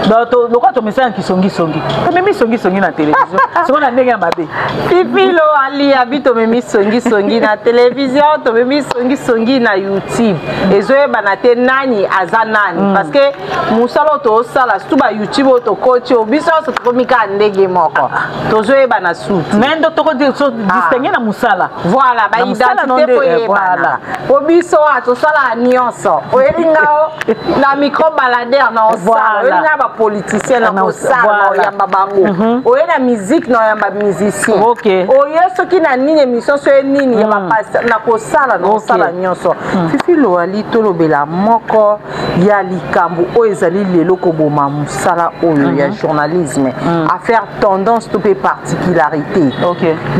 Donc lokola tomesana kisongisongi, tomemi songisongi na télévision siko na ndenge ya mabe. Fifi Loali abi tomemi songisongi na télévision, tomemi songisongi na YouTube, ezoyebana te nani aza nani, parce que mosala oyo tozosala, surtout bayoutube oyo tokoti oyo, biso nyonso tokomi kaka ndenge moko, tozoyebana suti. Mais ndo tokodistingue na mosala. Voilà, baidentité po eyebana, po biso awa tosalaka nyonso. Oyebi ngao na micro baladeur na osala, oyebi nga bapoliticien na kosala na oyamba bango, oye na musique na oyamba musicien, oye soki na nini, émission so ye nini ya bapasteur na kosala na osala nyonso. Fifi Loali, tolobela moko ya likambo oyo ezali lelo koboma mosala oyo ya journalisme, affaire tendance to mpe particularité.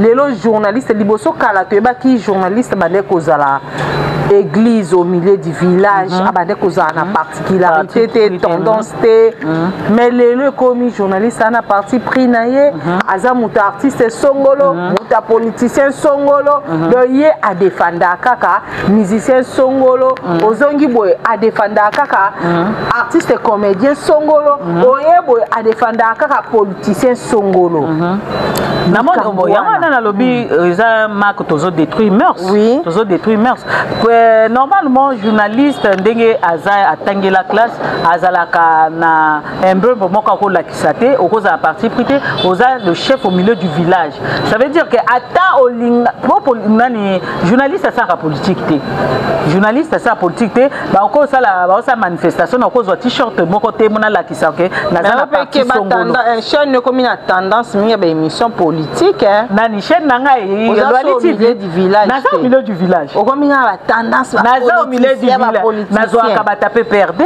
Lelo journaliste, liboso kala toyebaki journaliste bande kozala église au milieu du village, abande kozala na particularité te, tendance te. Mais lelo ekomi journaliste ana parti pris na ye, aza moto artiste songolo, moto ya politicien songolo. Donc ye adefendaka kaka musicien songolo, ozongi boye adefendaka kaka artiste comédien songolo, oye boye adefendaka kaka politicien songolo. Namoni yango wana nalobi eza marque, tozodétruire mœurs. Tozodétruire mœurs. Normalement journaliste ndenge aza atangela classe, azalaka na imbrembe moko akolakisa te okozala parti pris te, oza le chef au milieu du village. Ça veut dire que ata olinga po nani, journaliste asalaka politique te, journaliste asala politique te. Bakosala, bakosala manifestation na okozwa t-shirt moko te mona alakisa ke naza na parti songolo. Chaîne ekomi na tendance mingi ya baémission politique. Nani? Chaîne na ngai? Loali TV. Naza au milieu du village. Okomi nga batendance. Naza au milieu du village, nazwaka bata PPRD.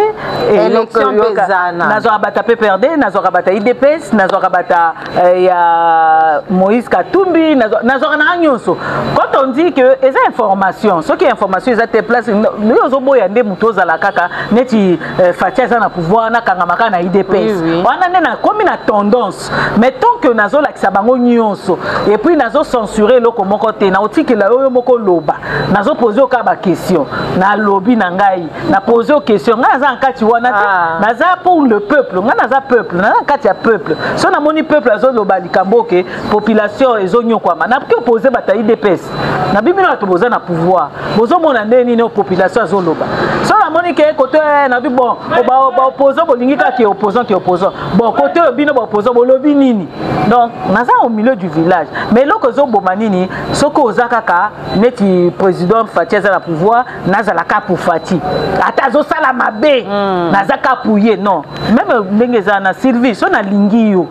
Élection mpe ezana. Nazwaka bata PPRD, nazwaka bata UDPS, nazwaka bata ya Moïse Katumbi, nazwaka nanga nyonso. Quand on dit que eza information, soki information eza te place yo ozoboya nde moto ozala kaka neti Fatshi aza na pouvoir, nakangama kaka na UDPS wana nde nakomi na tendance. Mais tant que nazolakisa bango nyonso et puis nazocensurer eloko moko te, naotikela oyo moko loba, nazopose yo kaka baquestion. question, nalobi na ngai, na pose yo question. Ngai naza na kati wana te. Naza pour le peuple, ngai naza peuple, naza na kati ya peuple. So namoni peuple azoloba likambo ke population ezonyokwama, nakoki opose bato ya UDPS na bino, bato boza na pouvoir, bozomona nde nini oyo population azoloba. So namoni ke kote nabi, bon, baopposant bolingi kaka ke opposant, ke opposant, bon, kote oyo bino baopposant bolobi nini? Donc naza au milieu du village. Mais eloko ezoboma nini? Soki oza kaka neti président Fatshi aza na pouvoir, nazala kaka pour Fatshi, ata azosala mabe, naza kaka pour ye. Non, même ndenge eza na Sylvie, so nalingi yo,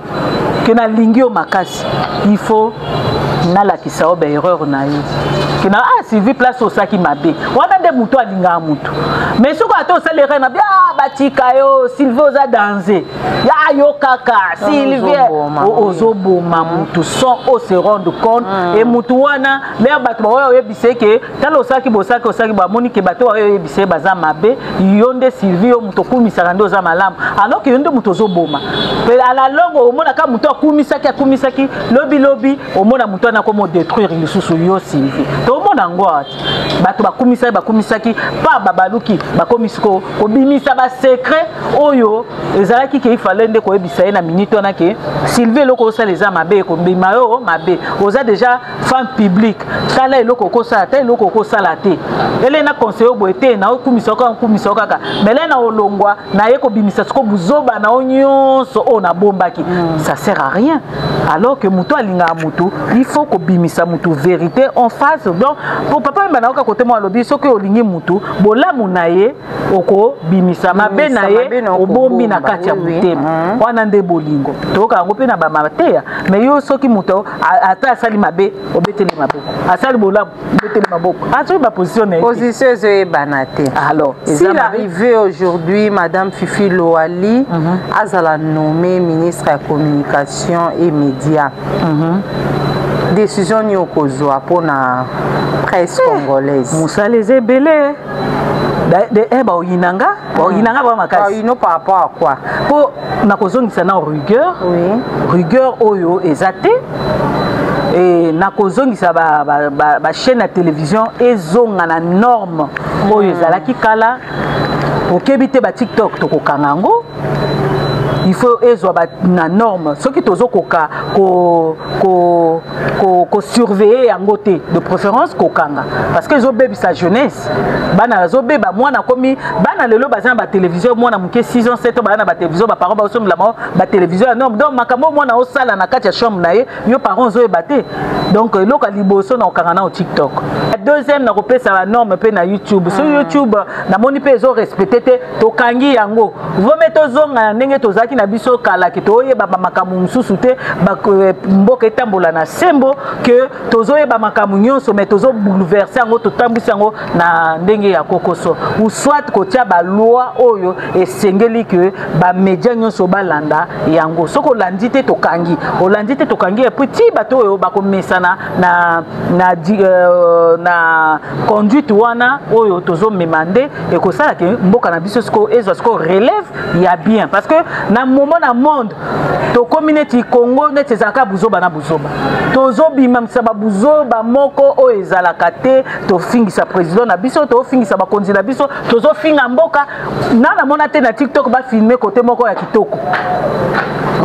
ke nalingi yo makasi, il faut nalakisa yo baerreur na yo, ke na ah, Sylvie, place osalaki mabe wana nde motu alingaka motu. Mais soki ata osali erreur na bi, ah, batika yo, Sylvie oza danger ya yo kaka Sylvie, ozoboma motu sans o se rendre compte. E motu wana lere bato baoyo oyebisa ye ke tala osalaki, bosalaki, osalaki, bamoni ke bato oyo oyebisa ye baza mabe. Yo nde Sylvie, yo moto okumisaka nde oza malamu, alors ke yo nde moto ozoboma. Mpe à la longue omonaka moto akumisaki, akumisaki, lobilobi omona moto wana akoma odétruire lisusu yo Sylvie. Tomona yango awa ti bato bakumisaki, bakumisaki pa babaluki, bakomi siko kobimisa basecret oyo ezalaki ke ifale nde koyebisa ye na minute wana ke Sylvie, eloko osala eza mabe, ekobima yo mabe, oza déjà femme publique, tala eloko okosala te, eloko okosala te. Ele na conseil oyo boye te, naokumisa yo kaka, okumisa yo kaka, mais le na olongwa naye kobimisa siko buzoba na yo nyonso oyo nabombaki. Ça sert à rien. Alors que moto alingaka motu, il faut kobimisa motu vérité en face. Donc po papa Wemba nayoka kote mo alobi, soki olingi motu, bolamu na ye okobimisa, mabe na ye obombi na kati ya motema. Wana nde bolingo. Toyoka yango mpe na bamateya. Mais yo, soki moto ata asali mabe, obeteli maboko, asali bolamu, obeteli maboko, azoyi baposition na ye. Position ezoyebana te. Alors s'il arrivait aujourd'hui madame Fifi Loali azala nommé ministre ya communication et média, décision nini okozwa mpona presse congolaise? Mosala eza ebele. Baoyinanga, baoyinanga ba makasi. Bayino par rapport à quoi? Mpo nakozongisa na rigueur, rigueur oyo eza te. E nakozongisa bachaîne ya télévision ezonga na norme oyo ezalaki kala. Okebi te, batiktok tokokanga yango, il faut ezwa na norme. Soki tozokoka kosurveille yango te, de préférence kokanga, parce que ezobebisa jeunesse. Bana bazobeba, mwana akomi, bana lelo baza na batélévision, mwana moke 6 ans, 7 ans, baza na batélévision, baparent baosombela bango batélévision ya norme. Donc makambo mwana osala na kati ya chambre na ye, yo parent ozoyeba te. Donc eloko ya liboso na kokanga na TikTok. Deuxième, na kopesa banorme mpe na YouTube. So YouTube namoni mpe ezorespecte te, tokangi yango. Vome tozonga na ndenge tozalaki na biso kala, ke toyeba bamakambo mosusu te, mboka etambola na sembo, ke tozoyeba makambo nyonso, mais tozobouleverse yango, totambwisi yango na ndenge ya kokoso, ou soit kotia baloi oyo esengeli ke bamédia nyonso balanda yango. Soki olandi te, tokangi, olandi te, tokangi. Et puis ti bato oyo bakomesana na conduite wana oyo tozomema, nde ekosala ke mboka na biso sikoyo ezwa sikoyo relève ya bien. Parce que na moment na monde tokomi neti Congo, neti ezalaka buzoba na buzoba, tozobimamisa babuzoba moko oyo ezalaka te. Tofingisa président na biso, tofingisa bakonzi na biso, tozofinga mboka. Na namona te na TikTok bafilme kote moko ya kitoko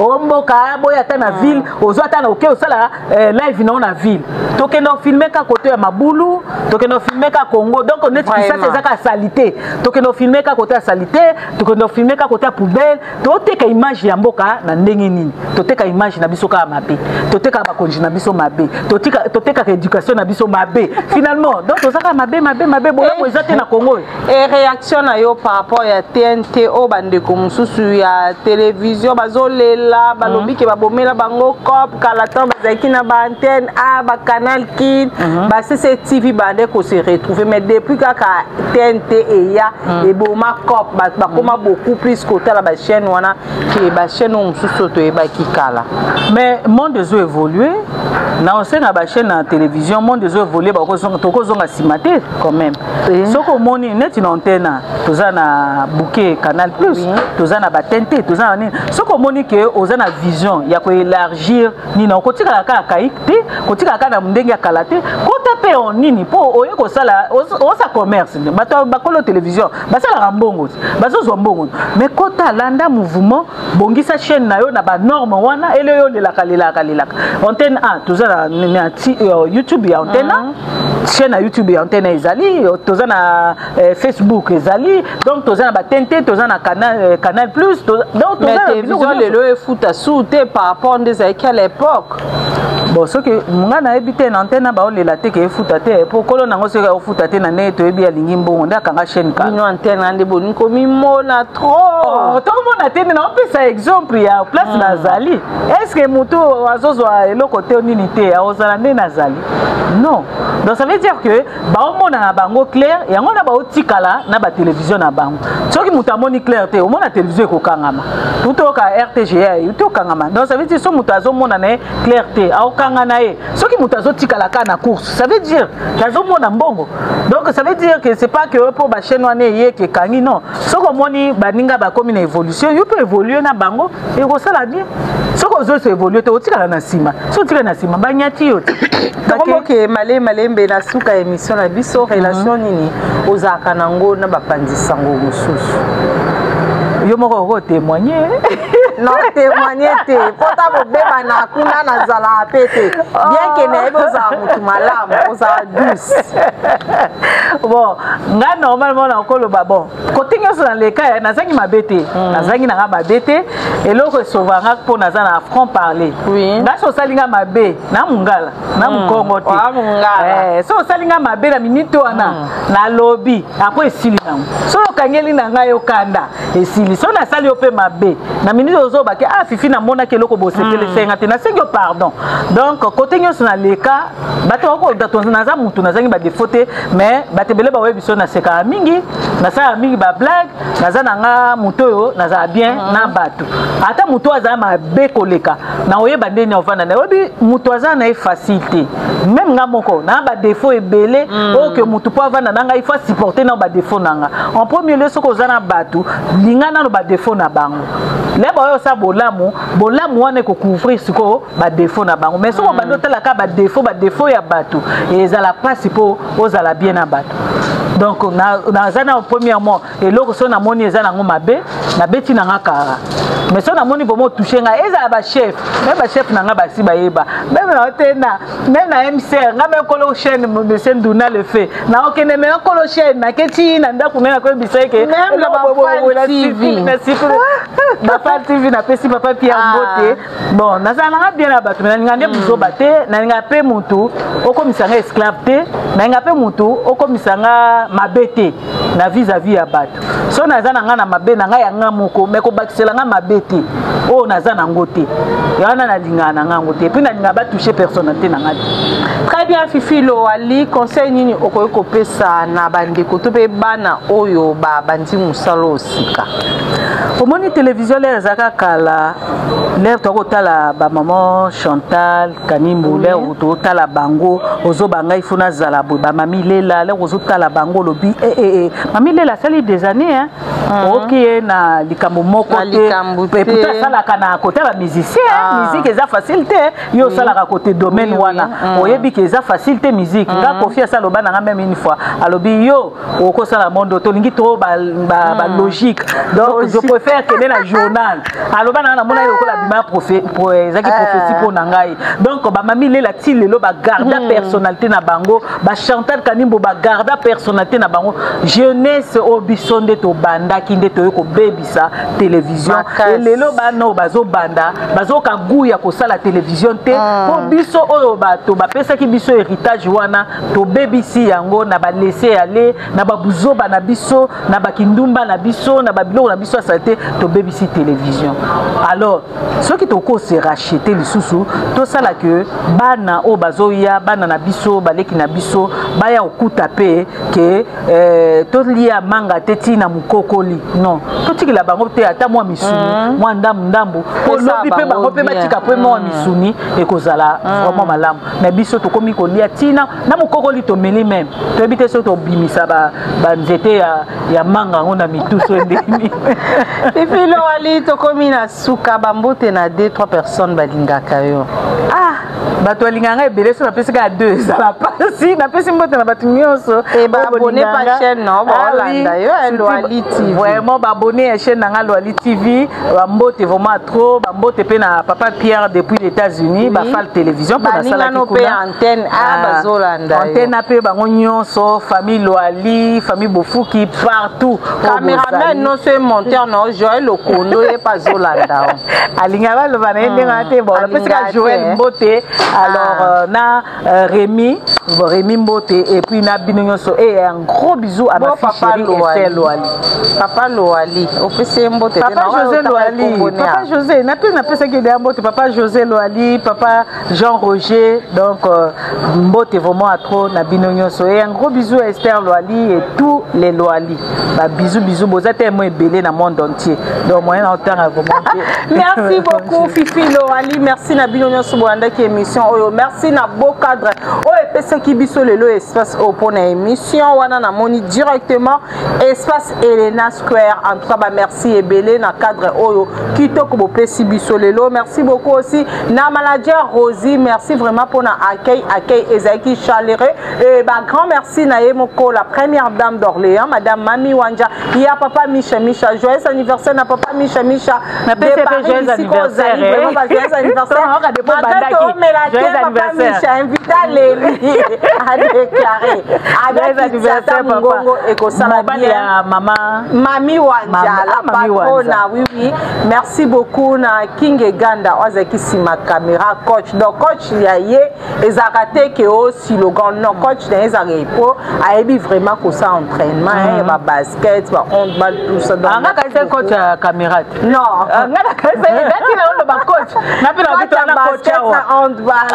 o mboka boye, ata na ville ozwa, ata na oke osala live nao na ville, tokende ofilme ka kote ya mabulu, tokende ofilme ka Congo. Donc neti Kinshasa eza ka saleté, tokende ofilme ka kote ya saleté, tokende ofilme ka kote ya poubelle. Toteka image ya mboka na ndenge nini? Toteka image na biso kaka mabe, totekaka bakonzi na biso mabe, totekaka éducation na biso mabe. Finalement donc toza kaka mabe, mabe, mabe, bolamu eza te na Congo. E réaction na yo par rapport ya TNT oyo bandeko mosusu ya télévision bazolela, balobi ke babomela bango cop kala ntango bazalaki na baantenne a bacanal kin, ba CCTV, bande kose retrouver, mais depuis kaka TNT eya, eboma cop, bato bakoma beaucoup plus kotala bachaîne wana ke bachaîne oyo mosusu oyo toyebaki kala. Mais monde ezo évolue. Na osenga bachaîne na télévision, monde ezo évolue, tokozonga nsima te quand même. Soki omoni neti na antenne, toza na bouquet Canal Plus, toza na baTNT, toza na nini. Soki omoni ke oza na vision ya koélargir nini, okotikala kaka kaik te, kotikala kaka na ndenge ya kala te. Kota mpe nini mpo oye kosala osa commerce. Bato bakolo télévision basalaka mbongo, bazozwa mbongo, mais kota, landa mouvement, bongisa chaîne na yo na banorme wana. Ele oyo olelaka, lelaka, lelaka Antenne 1, toza na YouTube ya Antenne 1, chaîne ya YouTube ya Antenne ezali, toza na Facebook ezali, donc toza na batente, toza na Canal Plus. Donc télévision lelo efuta su te par rapport nde ezalaki à l'époque. Bon, soki nga nayebi te, na Antenne baolela te ke efuta te, po kolo nango soki aofuta te na ndenge toyebi, alingi mbongo nde akanga chaîne. Kaka bino Antenne nde bolingi komimona trop. Oh, tomona te nde naopesa exemple ya place nazali. Est ce que motu azozwa eloko te, nini te, akozala nde nazali? Non. Donc ça veut dire que baomona na bango clair, yango na baotikala na batélévision na bango. Soki moto amoni clair te, omona télévision ekokangama, tutoyoka RTGA tokangama. Donc ça veut dire so moto azomona na ye clair te, aokanga na ye. Soki moto azotikala kaka na course, ça veut dire azomona mbongo. Donc ça veut dire que c'est pas que mpo bachaîne wana eyeke ekangi, non. Soki omoni baninga bakomi na évolution, yo mpe évolue na bango, ekosala bien. Soki ozoso évolue te, otikala na nsima. Soki otikala na nsima, banyati yo te. Tokomoke malembe malembe na suka ya émission na biso. Relation nini ozalaka nango na bapanzi sango mosusu? Yo moko okotémoigne. Non, témoigne te, mpo ta bobebana kuna nazalaka mpe te, bien ke nayebi ozala motu malamu, ozala douce. Bon, nga normalement nakoloba, bon, kote nyonso naleka, nazangi mabe te, nazangi nanga mabe te. Eloko esovanga mpo naza na franc parler. Nga so osali nga mabe na mongala na mokongo te, so osali nga mabe na minute wana, nalobi, après esili nango. So okangeli na ngai okanda, esili. So nasali yo mpe mabe na minute, ozobake: "Ah, Fifi, namonaki eloko bosepelisa nga te, nasengi yo pardon." Donc kote nyonso naleka, bato naza mutu nazangi badéfaut te, mais bato ebele baoyebi biso nasekaka mingi, nasalaka mingi bablague. Naza na nga motu oyo nazala bien na bato. Ata motu oyo azala mabe koleka, na oyeba ndeni ovanda na oyebi motu aza na ye facile te. Même nga moko na badéfaut ebele oyo ke motu mpo avanda na ngai, il faut supporter na badéfaut na nga. En premier lieu, soki oza na bato, linga nano badéfaut na bango. Leba oyo osala bolamu, bolamu wana ekocouvrir sikoyo badéfaut na bango. Mais soki obandi otalaka badéfaut, badéfaut ya bato, ezala mpasi mpo ozala bien na bato. Donc naza na, premièrement, eloko so namoni eza nango mabe, nabeti nanga kara. Mais so namoni vraiment otouche ngai, ezala bachef, me bachef na nga basi bayeba, même na te na même na MCR nga, me nkolo chaîne, monsieur Nduna le fait, naokende me nkolo chaîne, naketi na ndako ngai, nakoyebisa eke Bafal TV, napesi papa Pierre mbote. Bon, nazala nanga bien na bato, me nalinga nde buzoba te. Nalinga mpe mutu okomisa nga esclave te, nalinga mpe mutu okomisa nga mabe te na vis-à-vis ya bato. So naza na nga na mabe na ngai ya nga moko, me kobakisela nga mabe te oyo naza nango te. Ya wana nalingaka na ngango te, et puis nalingaka batouche personnalité na nga te. Très bien, Fifi Lowali. Conseil nini okoki kopesa na bandeko to mpe bana oyo babandi mosala osika? Omoni, télévision lere ezalaka kala, lere tokotala bamama Chantal Kanimbu, lere totala bango, ozoba ngai fo nazala boye. Bamami Lela, lere ozotala bango, olobi eh, eh, eh. Mami Lela asali des années, hein? Oyoki ye na likambo moko te, pourtant asalaka na kote ya bamusicien. Musique eza facile te. Yo osalaka kote domaine wana, oyebi ke eza facile te, musique. Nga Kofi asa aloba nanga même une fois, alobi: "Yo okosala mondo, tolingi to balogique, donc je préfère kende na journal." Aloba nanga, namona ye lokola bima ezalaki prophétie mpo na ngai. Donc bamami Lela ti lelo bagarda personnalité na bango, bachantal Kanimbo bagarda personnalité na bango. Jeunesse oyo biso nde tobandaki, nde toyei kobebisa télévision. Lelo bana oyo bazobanda bazoka gu ya kosala télévision te, mpo biso oyo bato bapesaki biso héritage wana, tobebisi yango na balaisser-aller, na babuzoba na biso, na bakindumba na biso, na babiloko na biso ya saleté, tobebisi télévision. Alors soki tokose racheter lisusu, tosala ke bana oyo bazoya, bana na biso, baleki na biso, baya kokuta mpe ke Tolia manga te ti na mokokoli, non, totikela bango te ata mwa misuni, mwa ndambu ndambu, po lobi mpe bango mpe batika mpe mwa misuni, ekozala vraiment malamu. Mais biso tokomi kolia ntina na mokokoli, tomeli même toyebi te soki tobimisa banzete ya manga yango na mituso ndeni. Fifi Lowali, tokomi na suka. Bambote na 2 3 personnes balingaka yo. Ah, bato balingaka ngai ebele. So napesi kaka deux, ezala pasi. Napesi mbote na bato nyonso. Baabonné pa chaîne no baolanda yo, Loali TV. Vraiment, baabonné ya chaîne na nga Loali TV, bambote vraiment trop. Bambote mpe na papa Pierre depuis les États-Unis, bafal télévision mpo nasalaki kuna. Antenne A bazolanda. Antenne A mpe, bango nyonso, famille Loali, famille Bofuki partout. Cameraman nyonso e monteur na Joël Okondo, ye mpe azolanda. Alingaka baloba na ye ndenge wana te. Bon, napesika Joël mbote alors, na Rémi, Rémi mbote, et puis na bino nyonso, et un gros bisou à ma fille chérie Esther Loali. Papa Loali, opesi ye mbote. Papa José Loali, papa José, napesaki deya mbote. Papa José Loali, papa Jean Roger, donc mbote vraiment à trop na bino nyonso, et un gros bisou à Esther Loali et tous les Loali. Ba bisous bisous, boza tellement ebele na monde entier, donc moyen na otanga vraiment. Merci beaucoup, Fifi Loali. Merci na bino nyonso bolandaki émission oyo. Merci na beau cadre oyo epesaki biso lelo espace oyo mpona émission wana. Namoni directement espace Elena Square. En tout cas, bamerci ebele na cadre oyo kitoko bopesi biso lelo. Merci beaucoup aussi na manager Rosie, merci vraiment mpona accueil. Accueil ezalaki chaleureux. Et ba grand merci na ye moko la première dame d'Orléans, madame Mami Wanja ya papa Misha Misha. Joyeux anniversaire na papa Misha Misha. Joyeux anniversaire. Joyeux anniversaire. Papa Misha invité leli a déclaré avec anniversaire mongongo ekosala bien. Mama. Mami Wanja, la patrona, oui. Merci beaucoup na King Eganda oyo azalaki nsima caméra, coach. Donc coach ya ye ezalaka te ke o slogan, non, coach na ye ezalaka epo ayebi vraiment kosala entraînement ya babasket, ba handball, tout ça. Donc nga kanisa coach ya caméra te. Non. Nga na kanisa ngati na oloba coach na mpe na bito wana coach awa. Na handball.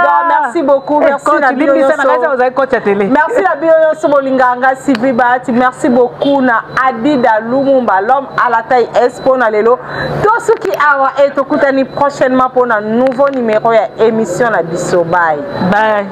Donc merci beaucoup, merci na bino nyonso. Ozali coach ya télé. Merci na bino nyonso bolingaka nga Sylvie Bahati. Merci beaucoup na Adida Lumumba, l'homme à la taille S. Mpona lelo tosuki awa e tokutani prochainement mpona nouveau numéro ya émission na biso. Bye bye.